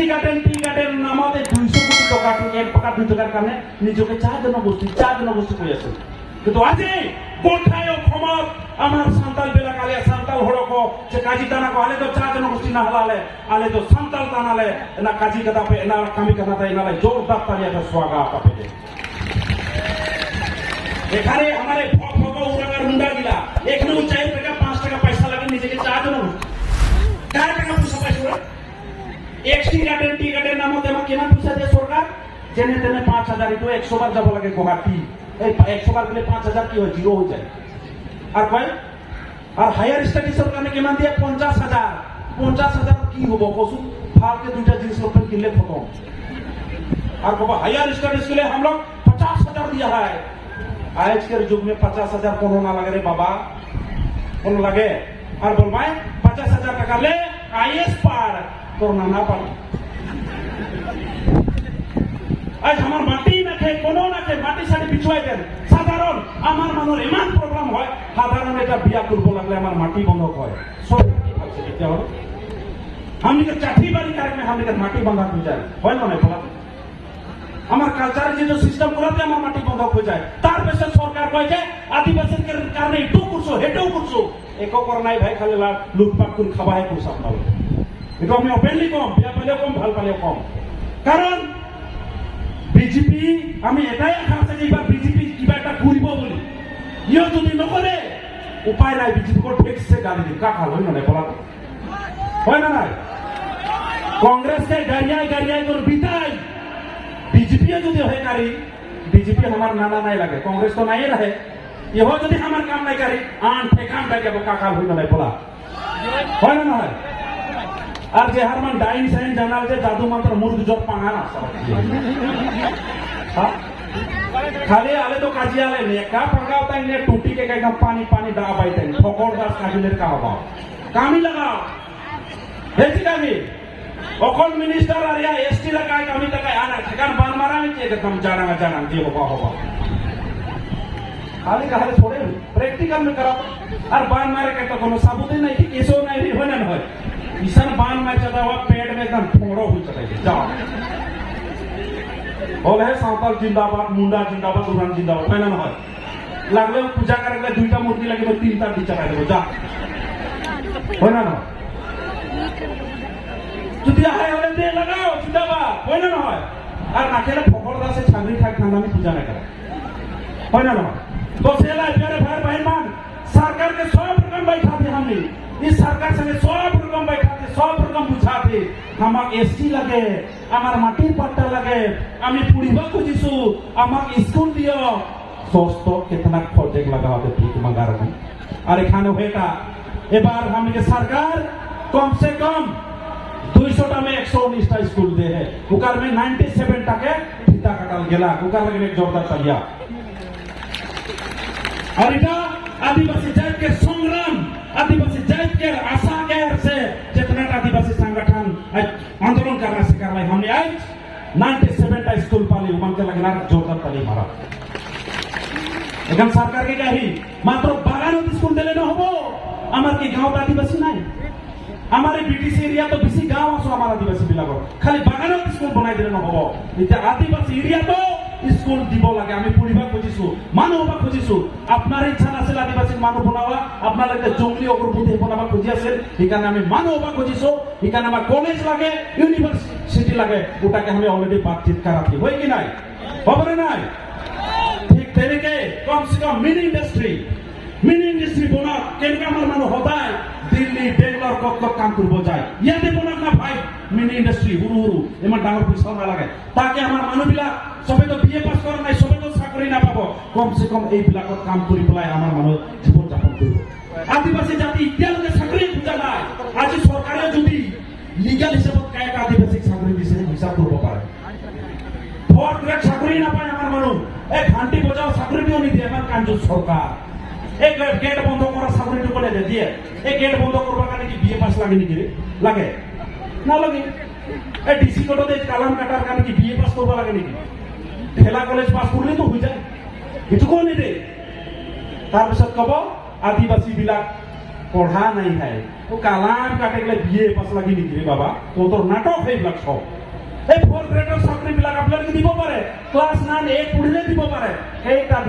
ST garden, tea garden নামতে 200 কোটি টকাটো, 1 টকা 2 টকাৰ কাৰণে নিজকে চাহ জনগোষ্ঠী, চাহ জনগোষ্ঠী কৈ আছে। কিন্তু আজি গোটাই অসমত আমাৰ সান্তাল বিলাক আলে সান্তাল হড়ক যে কাজি টানা কো, আলে তো চা জনগোষ্ঠী না হলালে, আলে তো সান্তাল টানালে না কাজি কাদা পে না কামি কাদা তাই নালে। জোরদার তালিয়াতে স্বাগত আপে। এখানে আমার এই ভক ভক উড়াঙ্গার মুন্ডা গিলা এখানেও 4 টাকা 5 টাকা পয়সা লাগে, নিজেকে চা জনগোষ্ঠী। কার টাকা পয়সা পাইছো রে? X tea garden, tea garden নামত আমাক কিমান পইচা দিয়ে চৰকাৰ? যেনে তেনে 5,000। এইটো 100 বাৰ যাব লাগে গুৱাহাটী। এই 100 বাৰ গ'লে 5,000 কি হয়? জিৰ' হৈ যায়। আৰু কয়, আৰু হায়াৰ ষ্টাডিজৰ কাৰণে কিমান দিয়ে? 50,000। 50,000 কি হ'ব কচোন? ভালকে দুইটা জিন্স পেন্ট কিনলে খতম। और ক'ব, हायर स्टडीज के लिए हम लोग 50,000 दिया है। आज के युग में 50,000 कोनो ना लगे रे बाबा, कोनो লাগে? আর বলবাই, 50,000 টাকা লে আইএস পার, তোর নানা পার। আজ আমার মাটি নাখে, কোনো নাখে, মাটি সাটি পিছুৱাই দেন। সাধারণ আমার মানুহৰ ইমান প্ৰব্লেম হয়, সাধাৰণ এটা বিয়া কৰিব লাগিলে আমাৰ মাটি বন্ধক হয়। চৰকাৰ কি ভাবছে তেতিয়াহ'লে? हमनी के चाठी बाड़ी কাৰণে हमनी के মাটি বন্ধক হৈ যায়, হয় না নাই বলা? আমার কালচারের যে সিস্টেম করাতে আমার মাটি বন্ধক হয়ে যায়। তার পেছনে সরকার কয় যে আদিবাসীর কারণে এইটো করছো, সেইটোও করছো। একো কৰা নাই ভাই, খালি লুটপাট কৰি খাবাহে কৰিছে আপোনালোকে। এইটো আমি অপেনলি কম, বেয়া পালেও কম, ভাল পালেও কম। কাৰণ বিজেপি, আমি এটাই আশা আছে যে এইবাৰ বিজেপি কিবা এটা কৰিব বুলি। ইও যদি নকৰে, উপায় নাই, বিজেপিক ঠিকছে গালি দিম। কাক ভাল হয় না নাই বলা? হয় না নাই? কংগ্রেসকে গাড়িয়াই গাড়িয়াই করে বিতাই বিজেপিও যদি হয় কারি, বিজেপি আমার নানা নাই লাগে, কংগ্রেস তো নাই রাহে, ইহ যদি আমার কাম নাই কারি, আন ঠেকান পাই যাব। কাকাল হই না নাই বলা? হয় না নহয়? আর যে হারমান ডাইন সাইন জানাল যে জাদু মন্ত্র মুর্গ জব পাঙা না। हाँ? खाली आले तो काजी आले ने का पंगा होता है, टूटी के एकदम पानी पानी दা पाइते ठोकर दास काजिलेर का হবা কামি লাগাও হেছি কামি। অকল মিনিস্টার আর ইয়া এসটি লাগায় কামি লাগায় আনা সেখান বান মারা আমি একদম জানা জানা দিয়ে হবা হবা। খালি কাহারে छोड़े, প্র্যাকটিক্যাল में करा। আর বান মারে के तो कोनो साबुत नहीं कि केसो नहीं হয় না নহয়? ईसन बान मार चला हुआ पेट में एकदम फोड़ो हो चला जाओ। বলে সাঁওতাল জিন্দাবাদ, মুন্ডা জিন্দাবাদ, উড়ান জিন্দাবাদ, হয় না নহয়? লাগলেও পূজা করে দুইটা মূর্তি লাগিব, তিনটা দি চালাই দেবো যা, হয় না নহয়? যদি আহে হলে দিয়ে লাগাও জিন্দাবাদ, হয় না নহয়? আর না খেলে ফকর দাসে ছাগরি খায় খানদানি পূজা না করে, হয় না নহয়? তো সেলাই प्यारे भाई बहन मान, सरकार के सब रकम बैठा थे हमने, इस सरकार संगे सब रकम बैठा थे, सब रकम बुझा थे। আমাক এসটি লাগে, আমার মাটির পাট্টা লাগে, আমি পড়িব খুজিছো, আমাক স্কুল দিও। সস্ত কেতনা प्रोजेक्ट लगा होते भीख मंगा रहे। আর এখানে হয়েটা এবার हमने सरकार कम से कम 200टा में 119टा स्कूल दे है, उकार में 97 टाके फीता काटाल गेला। उकार लगे एक जोरदार तालिया। আর এটা आदिवासी जात के संग्राम, आदिवासी जात के आशा के से जितना आदिवासी संगठन आज आंदोलन करना से कर रहे, हमने आज 97 टा स्कूल पाली, उमन के लगना जोरदार ताली मारा। এখন সরকারকে গাহি, মাত্র বাগানত স্কুল দিলে নহব। আমার কি গাঁৱত আদিবাসী নাই? আমাৰ এই বিটিচি এৰিয়াতো বেছি গাঁও আছো আমাৰ আদিবাসী বিলাকৰ। খালি বাগানত স্কুল বনাই দিলে নহব, এতিয়া আদিবাসী এৰিয়াতো স্কুল দিব লাগে। আমি পঢ়িব খুজিছো, মানুহ হ'ব খুজিছো। আপোনাৰ ইচ্ছা নাছিল আদিবাসী মানুহ বনাবা, আপোনালোকে জংলী অগ্ৰপতি বনাব খুজি আছিল। সেইকাৰণে আমি মানুহ হ'ব খুজিছো, সেইকাৰণে আমাক কলেজ লাগে, ইউনিভাৰ্চিটি লাগে। ওটাকে আমি অলৰেডি বাতচিত কৰাথি হয় কি নাই, হ'বনে নাই? ঠিক তেনেকে কমচে কম মিনি ইণ্ডাষ্ট্ৰি, মিনি ইণ্ডাষ্ট্ৰি বনাওক। কেনেকুৱা আমাৰ মানুহ সদায় দিল্লী, বেংগলোৰ, ক'ত ক'ত কাম কৰিব যায়। ইয়াতে বনাওক না ভাই মিনি ইণ্ডাষ্ট্ৰি, সৰু সৰু, ইমান ডাঙৰ পইচাও নালাগে। তাকে আমাৰ মানুহবিলাক চবেতো বি এ পাছ কৰা নাই, চবেতো চাকৰি নাপাব, কমচে কম এইবিলাকত কাম কৰি পেলাই আমাৰ মানুহ জীৱন যাপন কৰিব। আদিবাসী জাতি এতিয়ালৈকে চাকৰি খোজা নাই। আজি চৰকাৰে যদি লিগেল হিচাপত কাইক আদিবাসীক চাকৰি দিছে, হিচাপ কৰিব পাৰে। ফৰ্থ গ্ৰেড চাকৰি নাপায় আমাৰ মানুহ। এই ঘান্টি বজাও চাকৰিটোও নিদিয়ে, ইমান কাঞ্জুচ চৰকাৰ। এই গেট বন্ধ কৰা চাকৰিটো ক'লে নিদিয়ে। এই গেট বন্ধ কৰিবৰ কাৰণে কি বি এ পাছ লাগে নেকি ৰে? লাগে নালাগে। এই ডিচি কোৰ্টত এই কালাম কাটাৰ কাৰণে কি বি এ পাছ কৰিব লাগে নেকি? ঠেলা কলেজ পাছ কৰিলেতো হৈ যায়, সেইটোকো নিদিয়ে। তাৰপিছত ক'ব আদিবাসী বিলাক পঢ়া নাই है। ও কালাম কাটে গেলে বিএ পাছ লাগি নেকি ৰে বাবা? তহঁতৰ নাটক সেইবিলাক চব। এই ফ'ৰ্থ গ্ৰেডৰ চাকৰিবিলাক আপোনালোকে দিব পাৰে, ক্লাছ 9 8 পঢ়িলে দিব পাৰে, সেইটা দিব।